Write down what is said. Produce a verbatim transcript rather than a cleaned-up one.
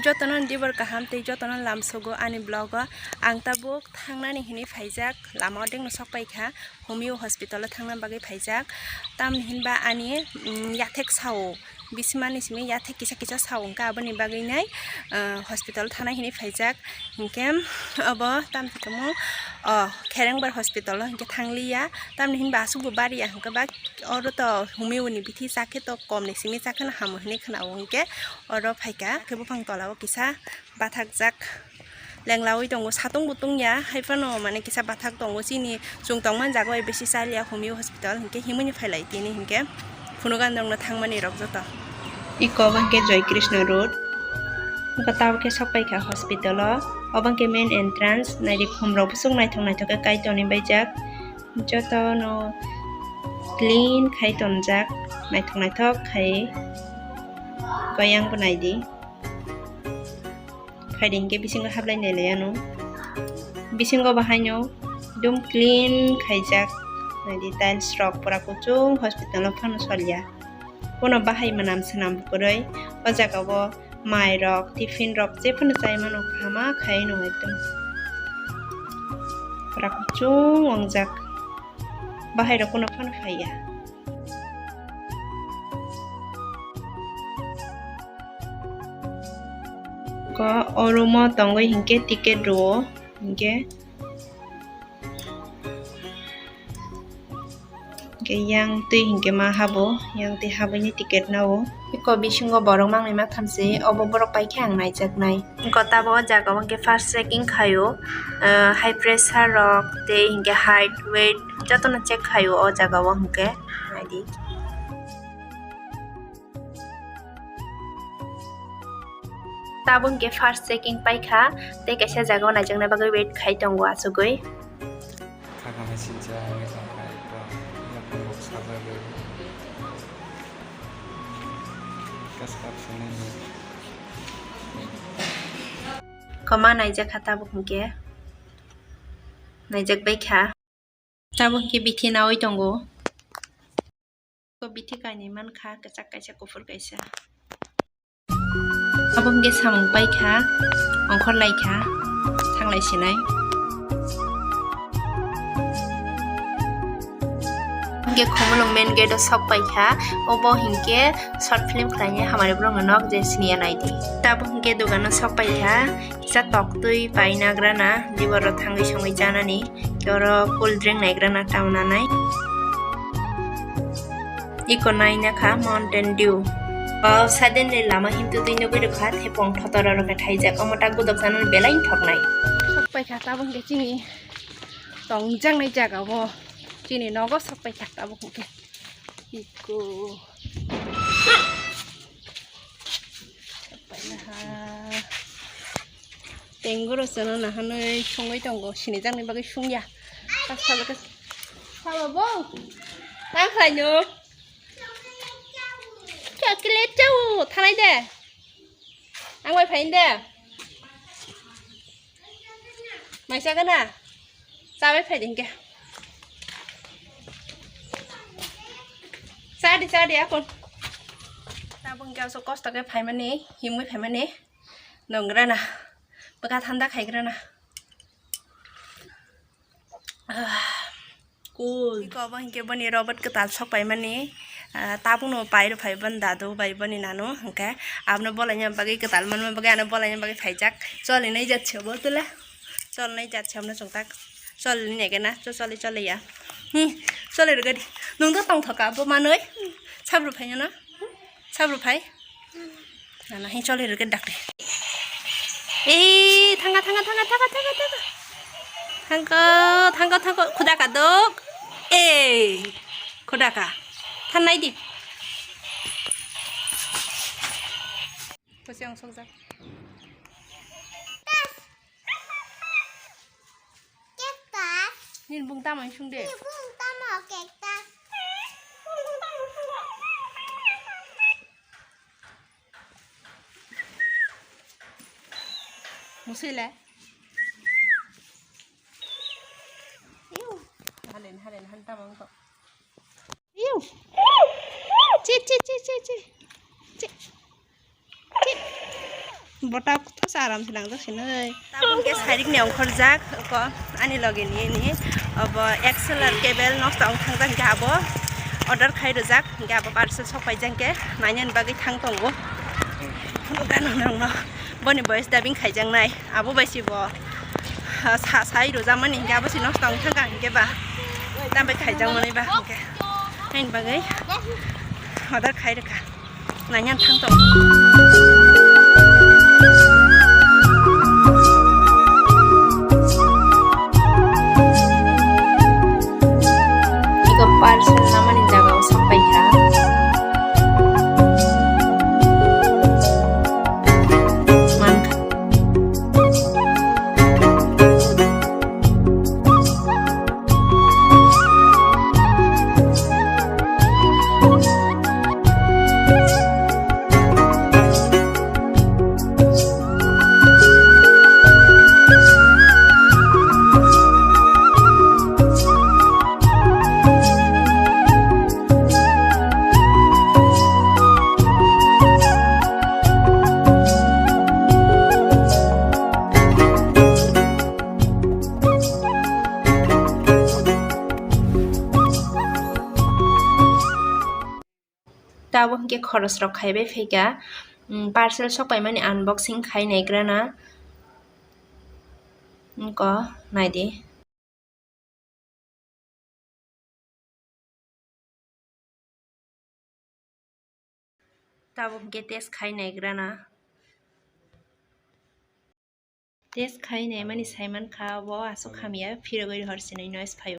Jotono dibor kaham tei jotono lamsogo ani vlog o. Ang tabuk thangnani hinwi phaijak, lama o dengno sok paikha, Homeo hospital o thangna bagwi phaijak. Tamni hinba ani, mm, yathek sao, bisimani simi yathek kisa kisa sao hwnkha, aboni bagwi nai, ah, hospital o thana hinwi phaijak. Hinkhe obo tamni o Kherengbar hospital o hinkhe thangliya, tamni hinba aswkbo bariya hwnkhe ba oro to Homeo ni bithi chakhe to kom ni simi chakhe no hamo hinwi khwnao hinkhe oro phaikha, khe buphang tola o kisa bathakjak lenglawi tongo, satung bo tungya, haiphano mane kisa bathak tongo, chini chwng tongmani jaga bai bisi chaliya Homeo hospital hinkhe himwi ni phailai tini hinkhe phunukani rokno thangmani rok joto. Iko obo hinkhe Joy Krishna Road. Iko tabuk khe sok paikha hospital o. Obo hinkhe main entrance. Naidi khum rok bwswk naithok naithok khe kai tonwi baijak. Jotono clean khai tonjak. Naithok naithok khai. Iko yang bo naidi. Phaidi hinkhe bisingo hablai nailai ano. Bisingo bo haino ekdum clean khaijak. Naidi tiles rok pura kuchung hospital o phano solia. Bono bahai mwnam swnam kwrwi. O jaga o mai rok, tiffin rok, jephano chai mano, kaham khaino ekdum. Pura kuchung wngjak. Bahai rok bono phano phaiya. Ko o room o tongwi hinkhe ticket rwo hinkhe. Hinkhe yang twi hinkhe ma habo, yang twi habwini ticket nao. Iko bisingo borok mangnwi ma thamse, obo borok paikhe ang naijaknai. Iko tabuk o jaga o hinkhe first checking khaio, ah, high pressure rok tei hinkhe height, weight jotono check khaio o jaga o hinkhe. Naidi. Tabuk hinkhe first checking paikha, tei kaisa jaga o naijakna bagwi wait khai tongo achugwi. Khakang hai sincha wngwi tongkha, eko yapon rok sajagwi. Kaskap swnwi. Koma naijakha tabuk hinkhe. Naijak baikha. Tabuk hinkhe bithi nawi tongo. Ko bithi kainwi mankha, kwchak kaisa, kuphur kaisa. Abo hinkhe samung paikha, ongkhor laikha, thanglai sinai. Hinkhe Khumulwng main gate o sok paikha, obo hinkhe short film khlainai hamari borokno nok je siniya naidi. Tabuk hinkhe dogano sok paikha, kisa toktwi painagrana, diboro thangwi songwi chanani. Oro cool drink naigra na tamo nanai. Iko naina kha Mountain Dew. O suddenly lama himtwi twi nugwi rwkha, thepong thotora rok khe thaijak. Omo tak gudok sanani belai thoknai. Sok paikha tabuk hinkhe chini tongjaknai jaga o. Chini nogo sok paikha tabuk hinkhe. Iko. Tengoro chwngno nahanwi songwi tongo, sinijakni bagwi songya. Sabo bo. Tang khlaino. Chocolate chao, thanai de. Ang bai phain de. Maisa gana. Chabai phai de hinkhe. Chadi, chadi, akon. Tabuk hinkhe aswk kosto khe phaimani, himwi phaimani. Nongrana. Bwkha thanda khaigrana. Ah, cool. Iko bo hinkhe boni robot kwtal sok paimani. Ah, tabukno pairo phai boni dadu bai boni nanu. Hinkhe abono bolaina bagwi kwtal manma bagwi ano bolaina bagwi phaijak. Choli nai jat se bo tula. Chol nai jat se abono chwngtak. Choli nai gana. Cho choli choli ya. Hmm. Choli rwgadi. Nung do tongthoka bo manwi. Sabru phai no. Sabru phai. Nana hin choli rwgadi dakti. Ei, thanga, thanga, thanga. Thango, thango, thango. Khuda ka dok. Ei. Khuda ka. Than nai di. Kosi ang sokjak. Cactus. Nini bung tamo sung de. Nini bung tamo cactus. Musui le. Iu. Halen, halen, han tamo ko. Iu. Chi, chi, chi, chi, chi. Chi. Chi. Bota kutha sa aram se nangjak sinai. Tabuk ke sairik ni ongkhorjak ko ani loge ni ni obo X L R cable nosto ong thangjak hingke abo order khai rwjak hingke abo parcel sok paijak hingke nainani bagwi thang tongo. Phunukgano nangno boni boyes dubbing khaijaknai abo bai si bo, ah, sa sai rwjakmani hingke abo si nosto ong thangkha hingke ba tambai khaijakmani ba hingke haini bagwi order khai rwkha. Naiyan thang tong. Iko parcel namani jaga o sapai kha. Mankha. Tabuk hingke khorosrok khaibai phaikha, mm, parcel sokpaimani unboxing khai naigrana. Nokho naidi. Tabuk hingke test khai naigrana. Test khai naimani saimankha, bo aswk hamya, phirogwi hor sinwi noise phai.